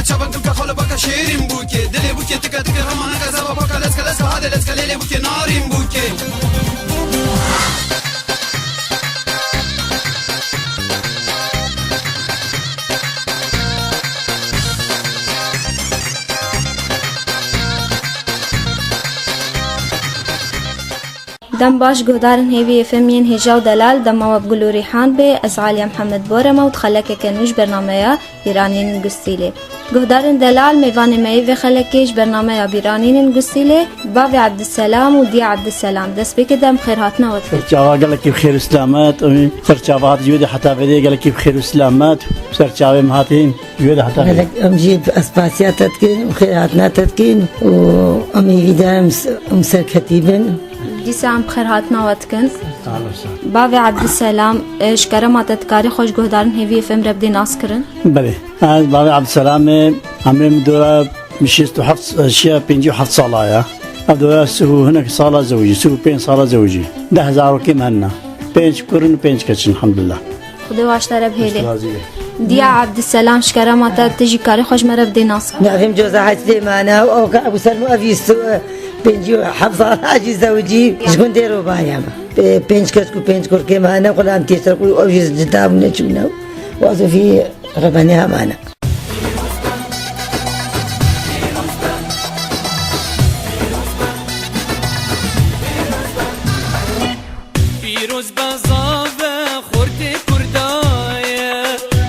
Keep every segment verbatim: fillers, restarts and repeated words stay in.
Çavan kilka xalo baka şêrîn bûkê. Dilê bûkê tika tika, hema neka zava baka leska leska, hadê leska lêlê bûkê narîn bûkê. Dem baş, guhdarên hêvî F M yên hêja û delal, dema we bi gul û rîhan bê, ez Aliye Mihemed Bor im û di xelekeke nû ji bernameya Bîranîn Gustîlê. Guhdarên delal, mêvanê me yê vê xelekê ji bernameya Bîranîn Gustîlê, bavê Ebdîselam û diya Ebdîselam. Destpêkê dem bi xêrhatina we dikin. Ser çava gelekî bi xêr û selamet, em ser çava hat ji wê de heta vê de gelekî bi xêr û selamet, ser çavê me hatîn ji wê de heta vê de. Gelek em jî bi espasiya te dikin, bi xêrhatina te dikin û em hêvîdar im s-, em serketî bin. Dîsa em bi xêrhatina we dikin. Sağ olasın. Bavê Ebdîselam, e, ji kerema te dikarî xwe ji guhdarên hêvî F M re bidê nas kirin? Belê. Ez bavê Ebdîselamê, emrê min dora şêst û heft, şiya pêncî û heft sala ye. Ev dora sih û hinek sala zewicî, sih û pênc sala zewicî. Deh zarokê min hene. Pênc kur in û pênc keç in, elhamdulillah. Xwedê baş te re bihêlê. Diya Ebdîselam, ji kerema te, tu jî karî xwe ji me re bidê nas. Navê min Coza Hecî Silêman e û ew ka Ebû Selmû ev jî sih û pêncî û heft sala jî zewicî, ji gundê Robayê me. Pê-, pênc keç ku pênc kurkê me hene, xulam têşter ku ew jî cida bûne çûne. Wazifî rebenê hemane. Pîroz be zave xortê Kurda ye,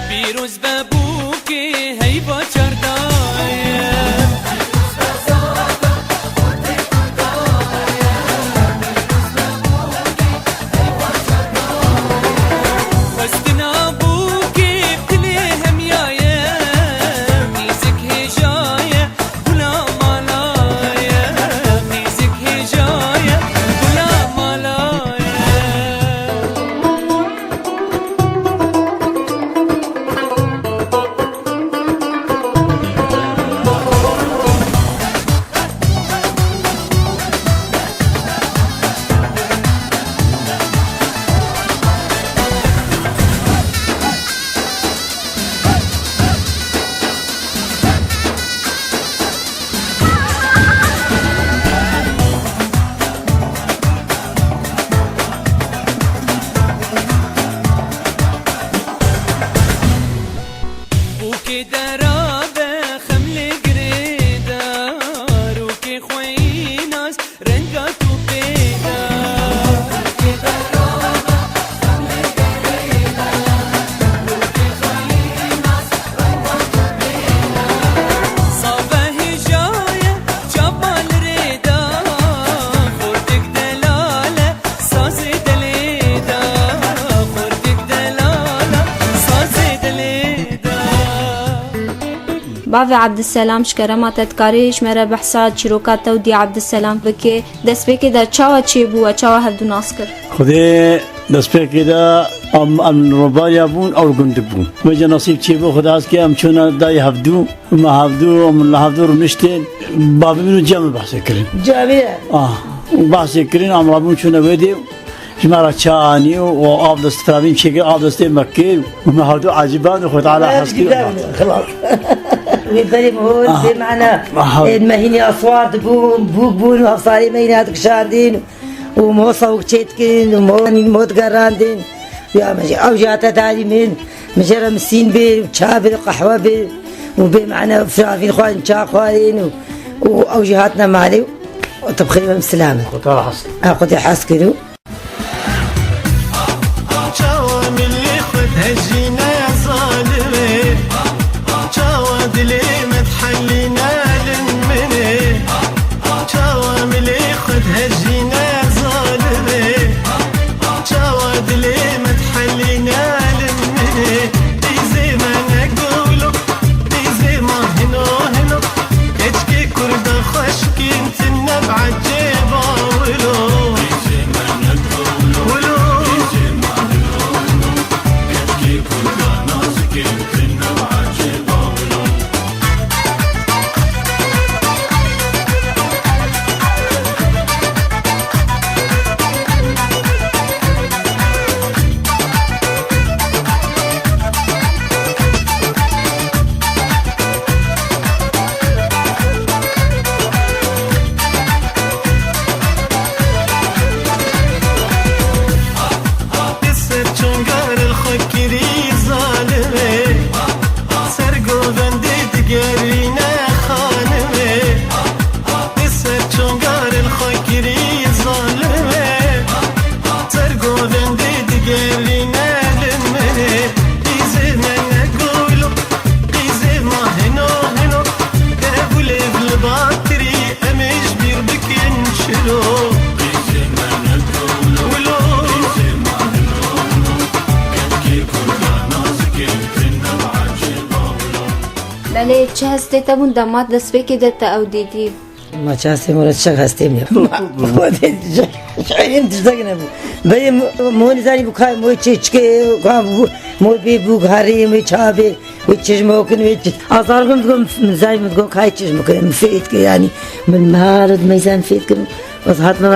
pîroz be bûkê heyva çarda ye. Xwestina bûkê bi dilê hemiya ye, qîzik hêja ye, gula mala ye, qîzik hêja ye, gula mala ye. Bûkê dera be xem lê girêdar û kê xweyî nas renga tu pêda. Save hêja ye, çava li rê da, xortik delal e, sazê delê da, xortik delal e, sazê delê da. Bavê Ebdîselam, ji kerema te dikarî ji me re behsa çîroka te û diya Ebdîselam bikê. Destpêkê de çawa çêbû we, çawa hevdû nas kir? Xwedê destpêkê de em, em li Robarya bûn, ew li gund bûn. Wê ca nesîb çêbû, Xwedê hez kê em çûne dayê hevdû, me hevdû, em li hevdû rûniştên, bavê min û diya min behsê kirin. Diya wê? Ah, behsê kirin, em rabûn çûne wê dê. Ji me re ça anî û av dest firavîn çêkir, av destê me kir û me hevdû ecîban û Xwedê Teala hez kir. Xilas. Wê berê mihol, ah, bê mehna, ah, ê, me hînî eswar dibûn, bûk bûn û hevsarê me hînî dikişandin û mo sewik çêdikin û mo, mo digerandin. Ya me jî, ew jî hate darî min, min jê re misîn bê, ça bê, qehwe bê û bê mehna firavîn xwarin, ça xwarin û, û ew jî hatine malê û tu bi xêr ve silamet. Xwedê hez kir. Ha, Xwedê hez kir û Çawa milê xwe dihejîne zalimê? Çawa dilê me dihelîne li min ê? Çawa milê xwe dihejîne zalimê? Çawa dilê me dihelîne li min ê? Dîzê me ne golo, dîzê ma hino hino. Keçikê Kurda xweşkîn tine bi ecêba wilo. Wilo. Lê çi hestê te bûn dema destpêkê de te ew dîtî? Ma çastê mora çek hestê min. Xwedê şairên tiştek nebû. Berê mo nizanî bû kay mo çê çike ka bû, mo bê bû harê mo çabê, wê çeşme okin wê çi. Azar gum gum nizanî min gum kay çeşme okin. Min fêt ke yani. Min mar meyzan fêt ke. Bas hat min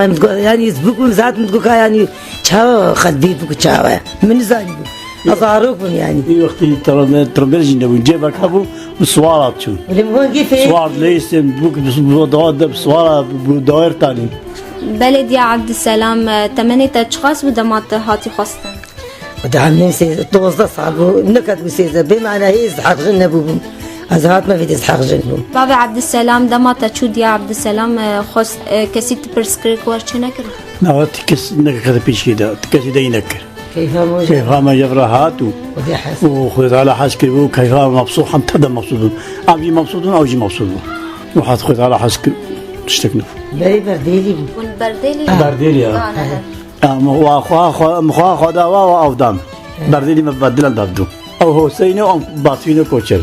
yani iz bûk min zat min ka yani çawa xet bê bûk çawa. Min nizanî bû. Azarok bûn yani. Wî wextî trombel jî nebûn. Cêvek hebû, bi swara çûn. Wele hûn gî fê. Swar leysin, bûk bi dawa de bi swara bi dawêr tanî. Belediya Abdüselam, e, temenê te çiqas bû dema te hatî xwestin? Di hemîn sê, dozdeh sal bû, nekat bû sêzdeh. Bê mane hê ez heq jin nebûbûm. Ez hatme vê de ez heq jin bûm. Bavê Abdüselam, dema te çû diya Abdüselam, e, xwest, e, kesî tu pirs kir ku ez çê nekirim? Na, ti kes nekir pêşî de, ti kesî de nekir. Keyfa me Keyfa me jev re hat û, Xwedê hez. û Xwedê Teala hez kir û keyfa me mebsût, hem te de mebsût bûn. Em jî mebsût bûn, ew jî mebsût bûn. Û hat Xwedê Teala hez kir, tiştek nebû. Berê berdêlî bû. Hûn berdêlî? Berdêlî ya. Ha, ne, ne. Ya, min xwe, xwe, xwe, min xwe, xwe da wa, wa ew dan. Berdêlî me bedilan da bidû. Ew Hoseyne, ew Batîne Koçer.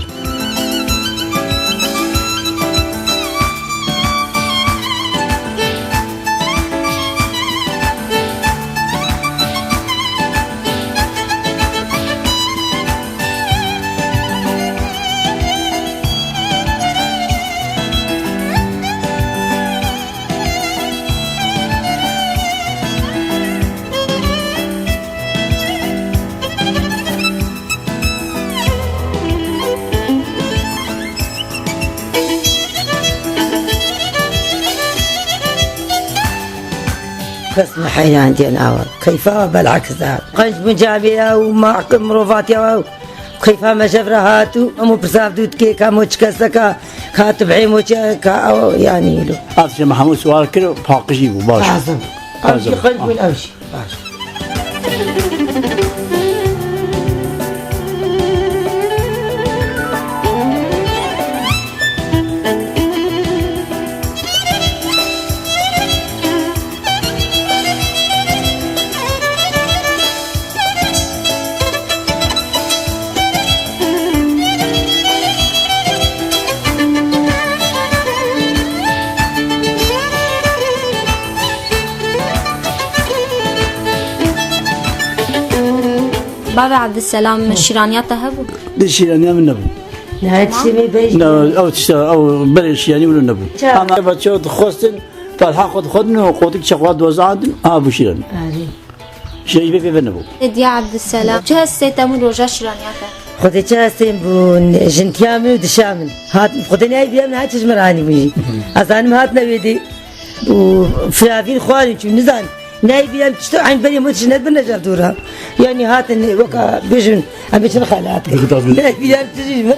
Kes me heyrandiye nawe. Keyfa belaks da. Qenc bûn cavê ew, ma mirovatiya ew. Keyfa me jev re hat û hemû pirsav dû dike ka mo çi keseka, ka tibhê mo çi, ka ew, yanî lo. Ev jî me hemû siwar kir, paqijî bû, baş. Lazim. Ew jî Lazim. Qenc bûn, ew jî. Baş. Bavê Abdüselam, şîraniya te hebû? Di şîraniya min nebû. Ne, tiştê me bej. Ne, ew tişta, ew berê şîranî wilo nebû. Ça? Ama eva çew dixwestin, talha xwe dixwedin û qotik çeqwa doza andin, ha bû şîranî. Arê. Şîranî bê pê ve nebû. Hediye Abdüselam, çi hestê te bûn roja şîraniya te? Xwedê çi hestên bûn, jintiya min û dişa min. Hat, Xwedê nayê bîra min her çi ji min re anî bû jî. Ez zanim hatine wê dê. Û firavîn xwarin çû, nizan. Nayê bîra min tişt, eyn berê min tişt nedbirne jev dûra. Yanî hatin weka bêjin, em ê çi xelat kirin. Nayê bîra min tişt ji min.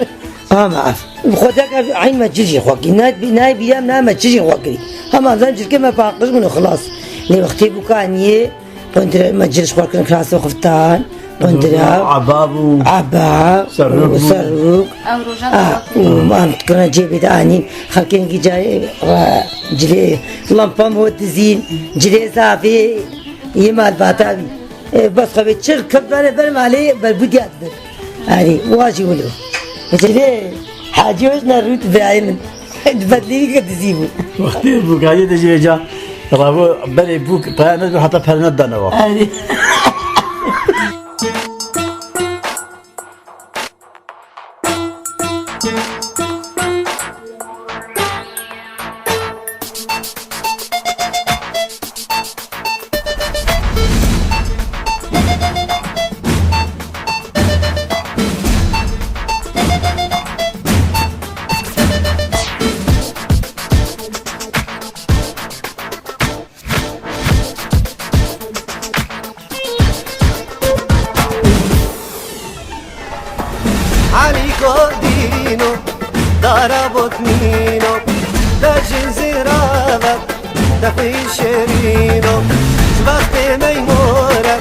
Ama af. Xwedê ka eyn me çi jî xwe kir. Nayê bîra min me çi jî xwe kirî. Hema zan cirkê me paqij bûn û xilas. Lê wextê bû ka niyê, Qundira me cil ji xwe kirin, kirasê xwe fitan. Qundira. Eba bû. Eba. Serok bû. Serok. Ew roja Ah, û man kirine cêbê de anîn. Xelkên gî carê re cilê lampa mo dizîn. Cilê zavê yê malbata bî. E, bes xwe bê çir kir bere ber malê berbûdiya dibir. Erê, wa jî wilo. Cilê Hacî Hosna rût birayê min. Di bedlî ke dizî bû. Wextê bû, gayê de jî vêca ravo berê bû, paya nedibû, heta pere nedane wa. Erê. Alîko dîno, dara botnîno, bejin zîrave, te xwî şêrîno, ji bextê mey more,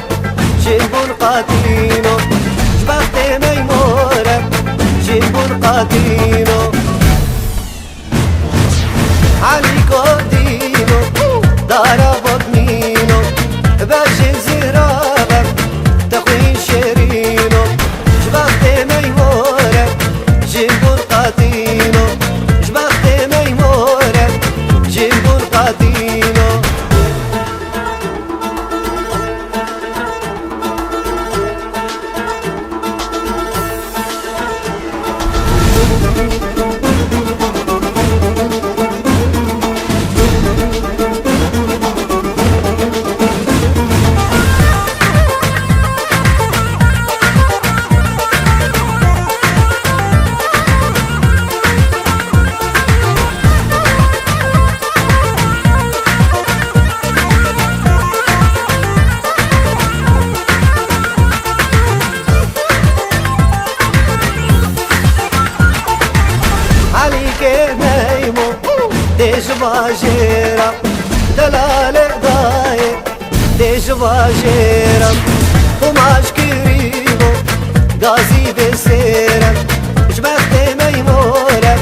jin bûn qatîno, ji bextê mey more, jin bûn qatîno. Alîko dîno, dara botnîno, bejin zîrave, te xwî şêrîno, ji bextê mey more, jin bûn qatîno. Bajêra delalê dayê tê ji bajêra, qumaş kirî bo gazî vê sêre. Ji bextê me yî more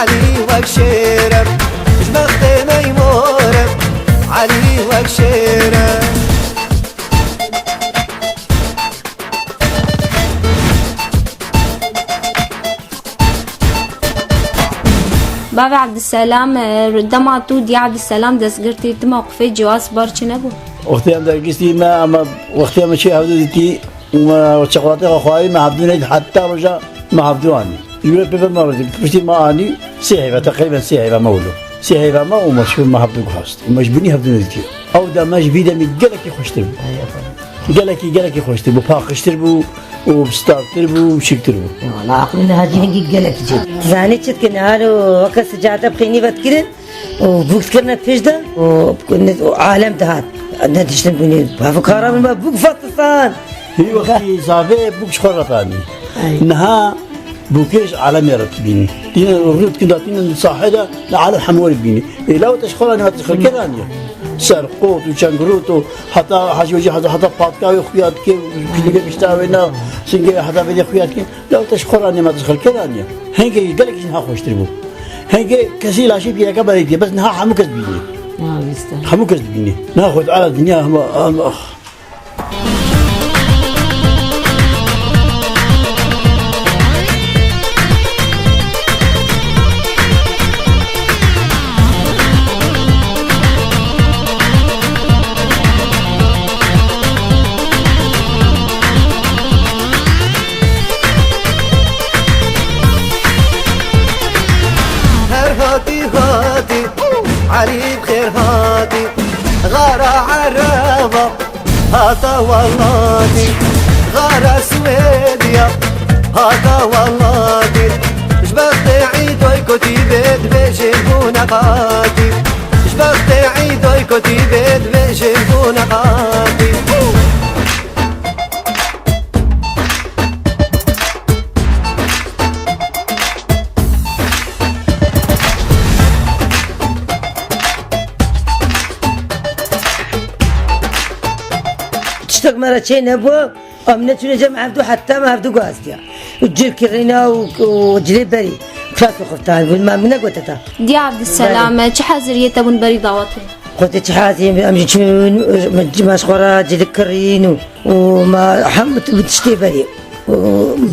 Elî wek şêre, ji bextê me yî more Elî wek şêre. Bavê Ebdîselam, e, dema tu diyê Ebdîselam destgirtî, tu mewqifê cî û ez bar çi nebû? Wextê em dergistî me, em wextê em çê hevdû dîtî, me çikolatê xwe xwarî, me hevdû nedît heta roja me hevdû anî. Ji wê pê ve me rojê, piştî me anî sê heyva, teqrîben sê heyva me wilo. Sê heyva me û me ji me hevdû guhast. Û me ji binî hevdû nedîtiye. Ew dem me ji vî demî gelekî xweştir bû. Gelekî, gelekî xweştir bû, paqijtir bû û startir bû û şîktir bû. Wala aqilî niha jî hingî gelekî çêt. Zanî çi dikin, halo weke sicate bi xênî vedikirin û bûk dikirine pêş de û, û alem dihat. Ne diştin bûnê. Bavukara min me bûk fatistan. Hî wextî zavê bûk ji xwe re tanî. Ay. Niha Bûkê ji alemê re dibînin. Tînin rû dikin da tînin sahê de li alem hemû were dibînî. Ê law te ji xwe re nîma te ji xelkê re aniye. Serqot û çengirot û heta hecî wecî heta, heta patka wê xuya dike û kîlîgê pişta wê na singê heta vêdê xuya dike. Law te ji xwe re nîma te ji xelkê re aniye. Hingê gelekî jî niha xweştir bû. Hingê kesî laşê pîreke berê diye. Bes niha hemû kes dibînî. Ya, wîste. Hemû kes dibînî. Niha xwe ala dinya hema, hema, Her hatî hatî, Elî bi xêr hatî, xara Ereba. Hata welatî, xara Swêdiya, hata welatî. Ji bextê îdoy kotî bê dibêjin bûne qatî. Ji bextê îdoy kotî bê dibêjin bûne qatî. Tiştek me re çê nebû, em neçûne cem hevdû heta me hevdû guhestiya. Û cil kirîna û, û cilê berî. Plas û xiftan bûn, me min negote ta. Diya Ebdîselam, çi heziriyê te bûn berî dawetê? Xwedê çi heziriyê, em jî çûn, me, me ji xwe re cilik kirîn û, û me hemû tu-, tiştê berî. Û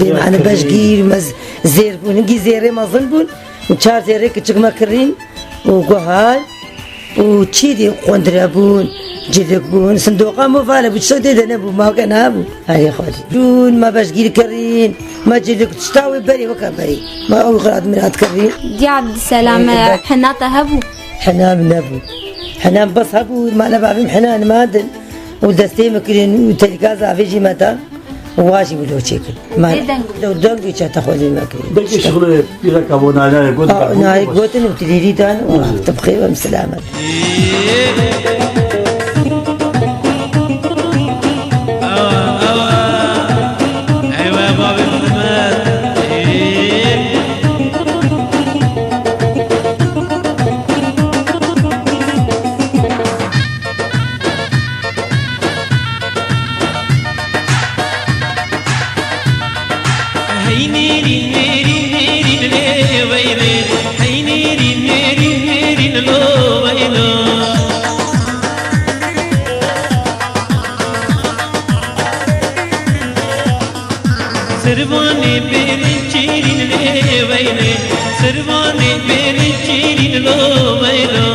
bê me, yani, beşgîr, me z-, zêr bûn, hingî zêrê mezin bûn. Û çar zêrê kiçik me kirîn. û guhar û çî dî qundre bûn, cilik bûn, sindoqa movale bû, tiştek dê de nebû, ma weke niha bû. Herê xwedî. Bûn, me beşgîr kirîn, me cilik tişta wê berê weke berê. Me ew xwe mirad kirîn. Diya Ebdîselam, e, hina te hebû? Hina min nebû. Hina min bes hebû, mala bavê min hina nimandin. Û destê min kirin û terîka zavê jî me dan. Wa jî wilo çêkir. Ma Ê deng. Deng û çete xwe lê me kirî. Dengê şixulê pîreka bo nayê nayê got. Aa, nayê gotin û tilîrî dan û hafte bi xêr em selamet. Hey nêrîn, nêrîn, nêrîn lê weylê. Hey nêrîn, nêrîn, nêrîn lo weylo. Sirvanê bêrîn çêrîn lê weylê. Sirvanê bêrîn çêrîn lo weylo.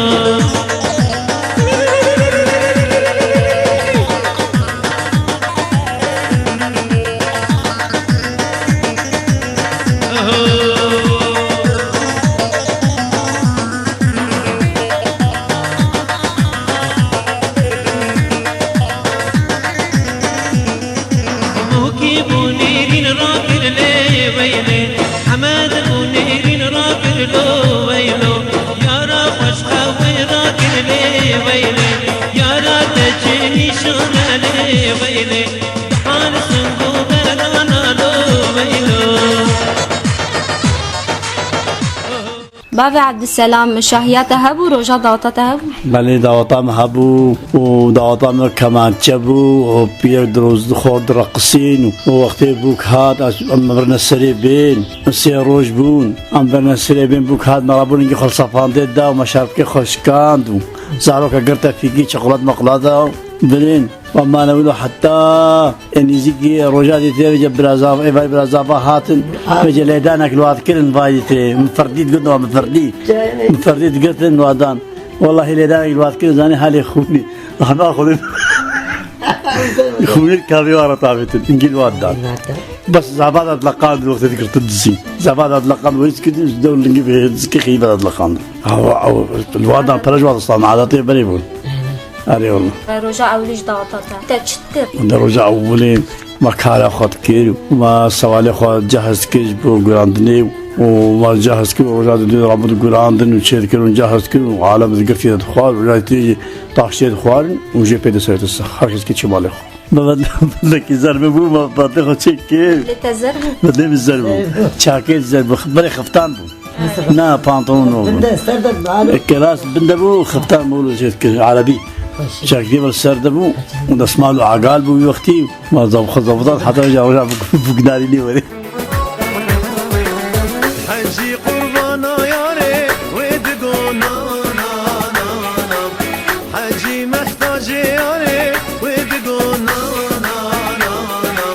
Mûkî bû nêrîn rakir lê weylê. Hemed bû nêrîn rakir lo weylo. Yara xweş xewê rakir lê weylê. Yara te çi nîşane lê weylê. Hal sing û bedana lo weylo. Bavê Ebdîselam, şahiya te hebû, roja daweta te hebû? Belê, daweta min hebû û daweta min kemançe bû û pîyek diroz dixwar direqisîn û wextê bûk hat, ez, em birine serê bên, sê roj bûn, em birine serê bên, bûk hat, me rabûn hingî xwe li sepandê da û me şerbikê xwe şikand û zaroka girte fîkî çikolat meqlada birîn. Wan mane wilo heta ê nîzîkî roja dîtê vêce birazava, êvarî birazava hatin, vêce lêdanek li wan dikirin vay dîtê. Min firdî digirin wan, min firdî. Min firdî digirtin wan dan. Wellahî lêdanek li wan dikirin, zanî halê xûnî. Ana xûnî. Xûnî kavê wan re tavêtin. Îngî li wan dan. Bes zava da dileqand wextê digirtin dizî. Zava da dileqand wê dikirin, ji dew lingî vê zikê xeyî da dileqand. Awa, awa, li wan dan pere ji wan distan, adatê berê bûn. Erê wala. Roja ewilî ji daweta te. Te çi dikir? Di roja ewilê me kara xwe dikir, me sewalê xwe cehaz dikir ji bo gurandinê û me cehaz kir û roja didû rabû digurandin û çê dikir û cehaz dikir û alem digirtî de dixwar, roja dî jî taştê dixwarin û jê pê de sewêtin sax. Her kes kir çê malê xwe. Me bendekî zer bû, me bendê xwe çêkir. Lê te zer bû? Bendê min zer bû. Çakê zer bû. Berê xiftan bû. Na, pantolon o. Binde, ser de, alo. Kilas binde bû, xiftan bû, li jêt kir, erebî. Çakdî wer ser de bû, desmal û agal bû wî wextî, ma zab-, xwe zabutan, heta roja, roja bû, bû ginarî lê werê. Hecî qurbana yarê, wê digo na, na, na, na. Hecî mehtacê yarê, wê digo na, na, na, na.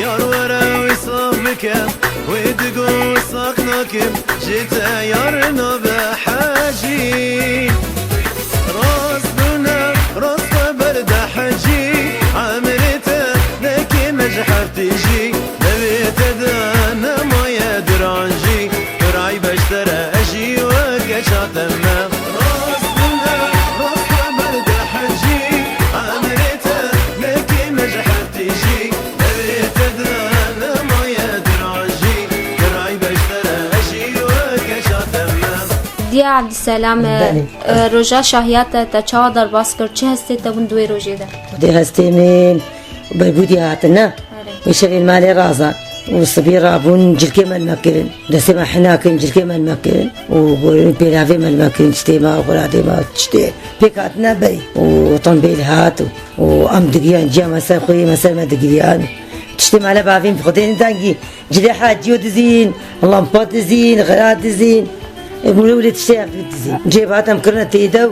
Yar were wî sax bike, wê digo sax nakim, ji te yar nabe hecî. Rast bûne, rast xeber de hecî, emrê te nekê me ji hev tîjî, devê te de nemaye diranjî, tu ray beştere ejî weke çate me. Rast bûne, rast xeber de hecî, emrê te nekê me ji hev tîjî, devê te de nemaye diranjî, tu ray beştere ejî weke çate me. Diya Ebdîselam, e, Belê. e, roja şahiya te, te çawa derbas kir, çi hestê te bûn di wê rojê de? Xwedê hestê min, Beybûdî hatine. Erê. Wê şevê li malê razan. Û sibî rabûn cilkê me li me kirin. Destê me hina kirin, cilkê me li me kirin. Û pêlavê me li me kirin, tiştê me, xuradê me, tiştê. Pêk hatine berî. Û tombêl hat û, û em digiriyan, ciya me ser xwe yê me ser me digiriyan. Tiştê mala bavê min bi Xwedê dengî. Cilê hacîyo dizîn, lampa dizîn, xira dizîn. E, wile wile tiştê ev dizîn. Cêbat em kirine tê de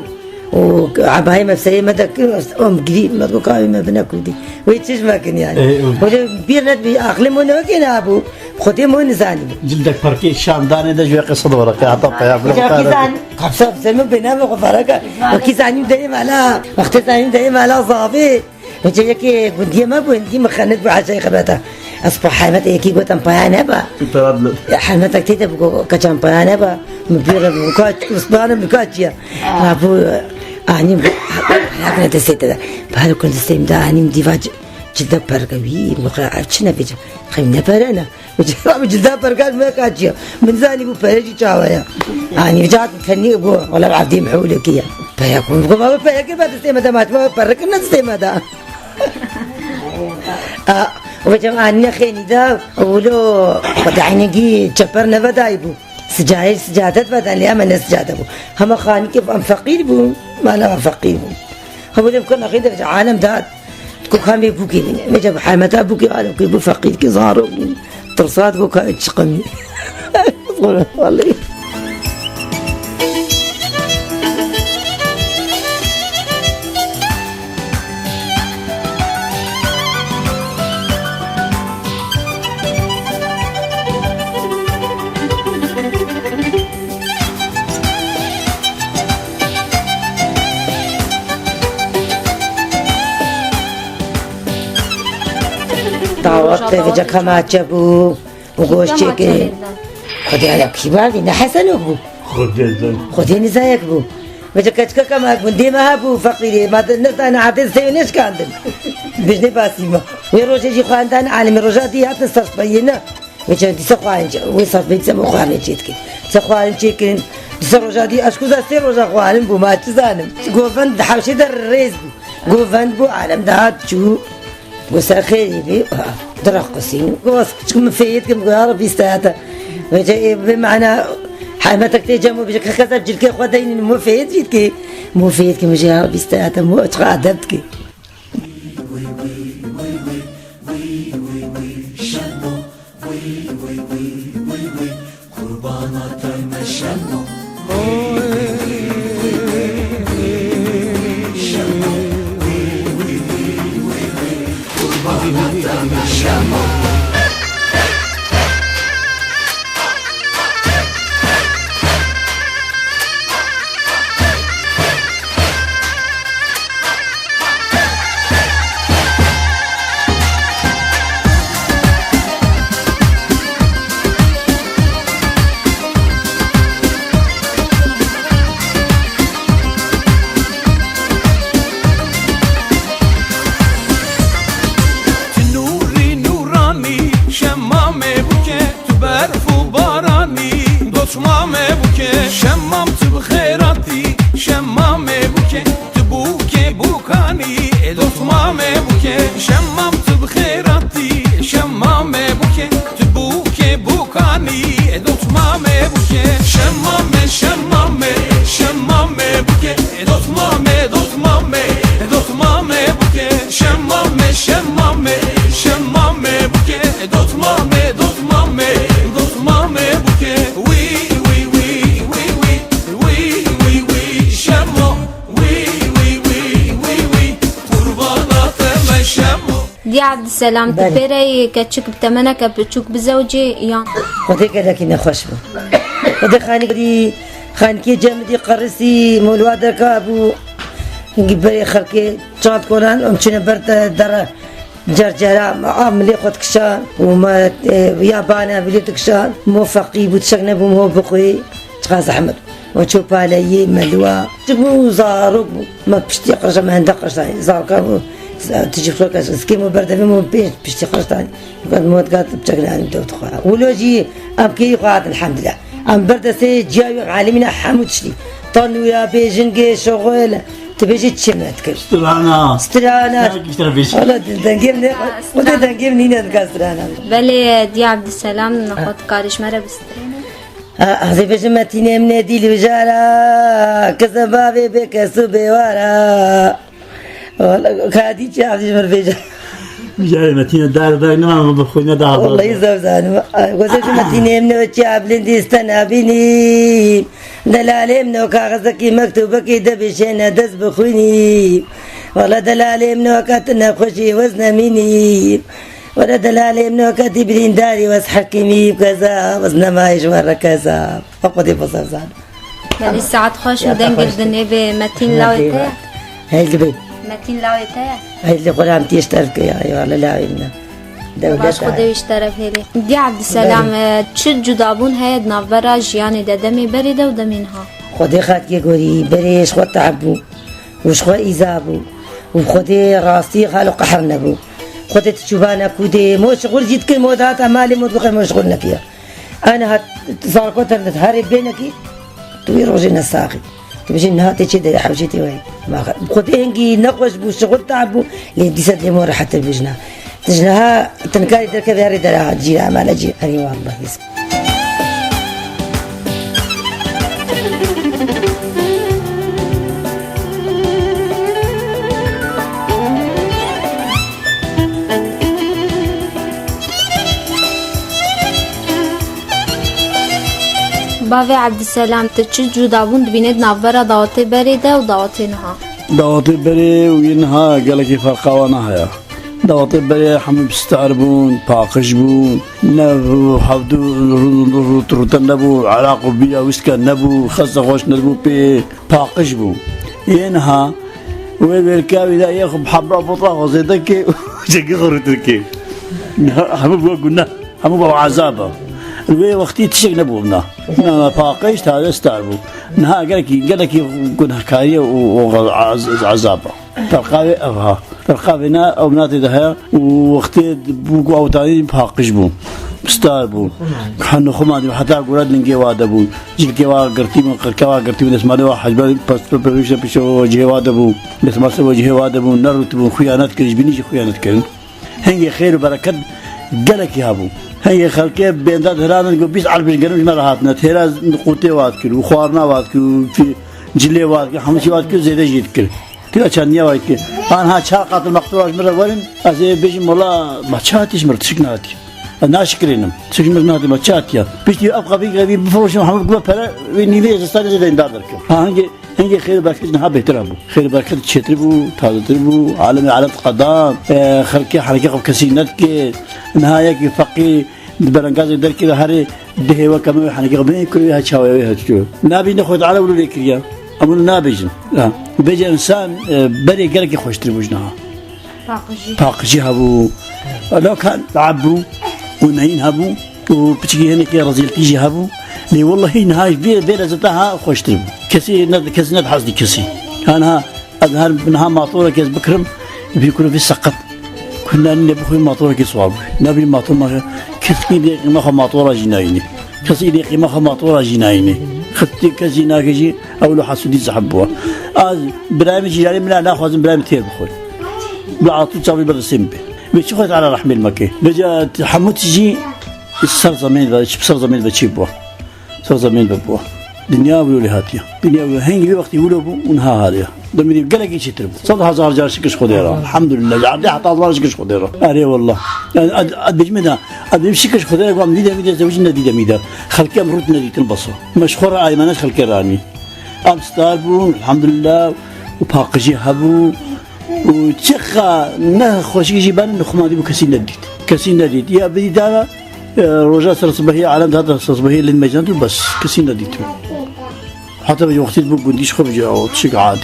û ebayê me bi serê me de kirin, em girî, me digot, "Kavê me bine kurdî." Wê çi ji me kin yani? E, e. Wile bîr net bi aqlê me ne wekê ne bû. Xwedê me nizanî bû. Cildek perkê şandanê de ji wê qesa de weraqe heta peya. Wekî zanî, kapsa bi ser me bêne me xwe fereke. Wekî zanî derê mala, wextê zanî derê mala zavê. Vêca yekê gundiyê me bû, hindî min xenet bû, hecayê xebeta. Ez xwe helmeta yekî gotim, paya neba. Tu pera dile. Helmetek tê de bû, keçan paya neba. Min bîre bû, kaç, usmane min kaç ya. Ma bû, anî bû, helakine destê te de. Balo kun destê min de, anî min dîva c-, cilde perge wî, min xwe, ev çi ne vêca? Xev ne pere ne. Rabî cilda perkan me kaçiya. Min zanî bû pere jî çawa ya. Anî vêca tenî bû. Wala evdî mihûlekî ya. Pere kun. Bû baba pere kir, ba destê me de maç, baba pere kir ne destê me de. A, vêca anî ne xênî de. Wilo, xwe de eynegî çeper nevedayî bû. Sicayê, sicadet veden lê, em ne sicade bû. Hema xanîkê em feqîr bûn. Mala em feqîr bûn. Hemû lê bikirina xî de alem dat. Ku kamê bûkê bîne. Vêca bi hemeta bûkê alem kê bû feqîr kê zarok bûn. Tirsat bû ka çiqimî. Wallahî. Dawet te vêca kemaçe bû û goşçê kê. Xwedê ya kî bavî, ne Hesenok bû. Xwedê zan. Xwedê nizayek bû. Vêca keçika kema gundê me hebû feqîrê. Ma de ne zane erdê seyê neşkandin. Bijnê basî me. Wê rojê jî xwendan alimê roja dî hatin ser speyê ne. Vêca dîsa xwarin çê, wê saf bê dîsa bo xwarin çê dikin. Dîsa xwarin çê kirin, dîsa roja dî, ez ku za sê roja xwarin bû, ma çi zanim. Govend di hewşê de rêz bû. Govend bû, alem dihat çû. Go ser xêrî bî, ha, direqisîn. Go ez çikim fêyê dikim, go ya Rebî steyata. Vêca ê bi mana Hemetek tê cem û bêje, ke kes ev cilkê xwe deynin, mû fêt jî dikê. Mû fêt ki mijê ha bîste hate, mû çiqa edeb dikê. Tu nûrî nûranî, şemamê bûke, tu berf û baranî, dotmamê bûke, şemam tu bi xêratî, şemamê bûke, tu bûkê bûkanî, e dotmamê bûke, şemam tu bi xêratî, şemamê bûke, tu bûkê bûkanî, e dotmamê bûke, şemamê, şemamê, şemamê bûke, e dotmamê, dotmamê, e dotmamê bûke, şemamê, şemamê, şemamê bûke, e dotmamê, dotmamê, dotmamê bûke, wî, wî, wî, wî, wî, wî, wî, wî, şemo, wî, wî, wî, wî, wî, qurbana te me şemo. Dî Ebdîselam, tu Belê. Pêreyê keçik bi temeneke piçûk bizewicê yan? Xwedê gelekî nexweş bû. Xwedê xanî, xanîkê cem dî qerisî, molwa derka bû. Hingî berê xelkê çand konan, em çûne ber te dere. Cercera, a milê xwe dikişan û me, e, ya bane bilê dikişan. Mo feqî bû, tişek nebû, mo bixwî. Çiqa zehmet. O ço paleyê, melwa. Çi bû zarok bû. Me piştî qirşa, me hende qirşa. Zarka bû. Tijî xwe kes. Zikê mo berdevê mo pê piştî qirşa. Gat mo gat çek ne alim dewt xwe. Wilo jî em keyî xwe hat elhamdülillah. Em berdesê ciya wî alimîne hemû tiştî. Tanûya bê jingê şoxol. Tu bêjî çi me dikir? Strana. Strana. Strana kiştara bêjî. Wala dengê min ne. Ha, O da strana. Dengê min nîne dika strana. Belê, Dî Ebdîselam, nexwe tu karî ji me re bistrêne. Ez ê bêjim Metînê min ê dîl bijara, kizim bavê bê kes û bêwara. Wala, ka dî çi Ebdî ji min bêje. Bijarê Metînê dar dar, nema min bi xwe ne daha Wallahî zor. Zor zanim. Ay, goze ji Metînê min ê çi Eblindî ste nabînî. Delalê min o kaxizekî mektubekî de bişêne dest bixwînî. Wala delalê min o ka tu nexweşî wez nemînî. Were delalê min o ketî birîndarî wez hekîmî keza, wez nemayî ji we re keza. Xwe Xwedê bizevzan. Belê saet xweş û Ya, dengê xweş. Dinê bê Metîn lawê te ye? Heyl dibê. Metîn lawê te ye? Heyl li xwe ram tîş terf ke ya, ya li lawê min e. Dewlet Baş Xwedê e. Wî ji teref hêlê. Dî Ebdîselam, Belê. E, çi cudabûn heye di navbera jiyanê de demê berê de û demê niha? Xwedê xatikê gorî, berê ji xwe tah bû. Û ji xwe îza bû. Û bi Xwedê rastî xal û qehr nebû. Xwedê tu çûbane kûdê, mo şixul jî dikir, mo dihata malê, mo dixwe, mo şixul nekiye. Ene hat zarko ternit herê bênekî, tu wî rojê nesaxî. Tu bijî niha tê çê derê hewşê tê wayî. Ma xwe-, bi Xwedê hingî nexweş bû, şixul tah bû, lê dîsa lê mo rehetir bû jina. Tu ji niha tu nikarî derkevê herê dera cîra, emale cîra. Erê wallahî. Bavê Ebdîselam, tu çi cudabûn dibînî di navbera dawetê berê de û dawetê niha? Dawetê berê û yê niha gelekî ferqa wana heye. Dawetê berê hemû bi star bûn, paqij bûn, ne hevdu rû-, rû-, rû-, rûtin nebû, eraq û bîra wîske nebû, xeste xweş nebû pê, paqij bû. Yê niha wê wêrka wî de yê xwe bi hebra botra xwe zêde ke û çekî xwe rûtir ke. Niha hemû bû guneh, hemû bû ezab e. Wê wextî tiştek nebû bina. Na, na, paqij taze star bû. Niha gelekî, gelekî gunehkarî û, û ez-, ez-, ezab e. Ferqa wê ev ha. Ferqa vê ne, ew minatê de heye û wextê bû ku ew tanî paqij bû. Star bû. Henu xwe mandî heta gure lingê wa de bû. Cilkê wa girtî bûn, qirke wa girtî bûn, destmalê wa hecbê, pes-, pe-, pe-, pêşe pêşe cihê wa de bû. Destmal se cihê wa de bû, nerûtibûn, xiyanet kirin, ji bînî jî xiyanet kirin. Hingê xêr û bereket gelekî hebû. Hingê xelkê bênda dihiranin ku bîst erbij genim ji me re hatine. Têra qûtê wa dikir û xwarina wa dikir û fî-, cilê wa dikir, hemû çî wa dikir, zêde jî dikir. Tira çandiya wa dikir. Anha çar qatil mextûra ji min re werin, ez ê bêjim, wela, ma çi hatiye ji min re? Tişik nehatiye. Ez naşikirînim. Tişik ji min re nehatiye, ma çi hatiye? Piştî ev qevî qevî bifiroşim, hemû bikime pere, wê nîvê zistanê zêde îmdar derkim. Ha, hingê Hingê xêr û bereket niha bêhtir hebû. Xêr û bereket çêtir bû, tazetir bû, alemê alem diqedan, e, xelkê henekê xwe bi kesî nedikê, niha yekî feqî di berengazê derkê de herê dihê weke me wê henekê xwe bê, kurê wê her çawa wê hetiyo. Nabî ne Xwedê Teala wilo lê kiriye. Em wilo nabêjin. Ha. Bêje însan, e, berê gelekî xweştir bû ji niha. Paqijî. Paqijî hebû. Elo kan teab bû û neyîn hebû û piçikî hinekî rezîltî jî hebû. Lê wellahî niha ji vê, vê lezeta ha xweştir bû. Kesî ne, kesî ne hez dî kesî. Ha niha, ez her niha matorekê ez bikirim, vî kuru vî seqet. Ku nanî ne bixwî matorekê siwar bû. Nabî mator ma kesî dê qîma xwe matora jî nayînî. Kesî dê qîma xwe matora jî nayînî. Xitî kes jî nake jî, ew lo hesûdî zehf bû. Az birayê min jîranê min a naxwazim birayê min têr bixwe. Bi atû çavî ber destê min bê. Vê çi Xwedê Teala rehmê li me ke. Vêca hemû tijî ser zemên ve, çi ser zemên ve çê bû. Ser zemên ve bû. Dinya wilo lê hatiye. Dinya wilo hengî wê wextî wilo bû û niha hatiye. Demî gelekî çêtir bû. Sed hezar car şikir ji Xwedê re. Elhamdulillah. Ji erdê heta azar şikir ji Xwedê re. Erê wallah. Yani, ad, ad bêjime de, ad bêjim şikir ji Xwedê re, ku em dîdemî de zewicî nedîdemî de. Xelkê em rût nedîtin bes o. Me ji xwe re aymane ji xelkê re anî. Em star bûn, elhamdulillah, û paqijî hebû, û çiqa nexweşî jî berin, li xwe ma dî bû kesî nedît. Kesî nedît. Ya bidî dara, e, roja ser sibehî, alem dihata ser sibehî, lin mecnat û bes, kesî nedît. Heta bi wextî bû gundî ji xwe bicî, o tişik adî.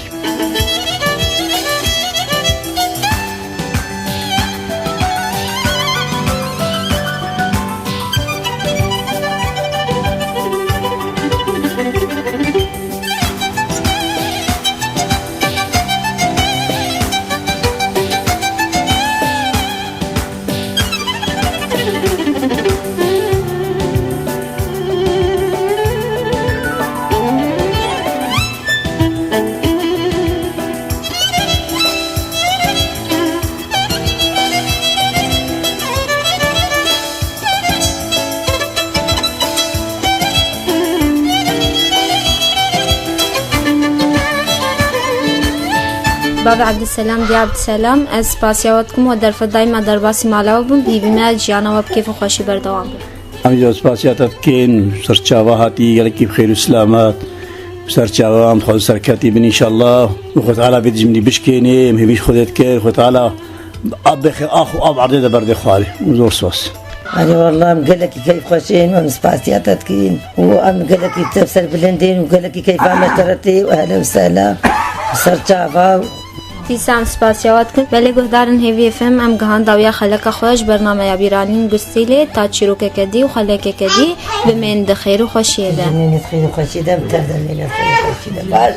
Bavê Ebdîselam, diyê Ebdîselam, ez spasiya we dikim, we derfet dayî me derbasî mala we bûn, bi hîvî me jiyana we bi kêf û xweşî berdewam be. Em jî spasiya te dikin, ser çava hatî, gelekî bi xêr û silamet, bi ser çava em dixwazin serketî bin înşallah. Û Xwedê Teala vê dijminî bişkênê, em hêvî ji Xwedê dikin, Xwedê Teala Ab bêxe ax û ab erdê de berdê xwarê. Zor spas. Erê wallah em gelekî keyf xweşên û em spasiya te dikîn û em gelekî te serbilind in û gelekî keyfa me te re tê û ehlen sehla ser çava. Dîsa em spasiya we dikin. Belê guhdarên hêviyê F M, em gihan dawiya xeleka xwe ji bernameya Bîranîn Gustîlê ta çîrokeke dî û xelekeke dî bimên di xêr û xweşiyê de. Bimên di xêr û xweşiyê de, em tev de bimên di xêr û xweşiyê de. Baş.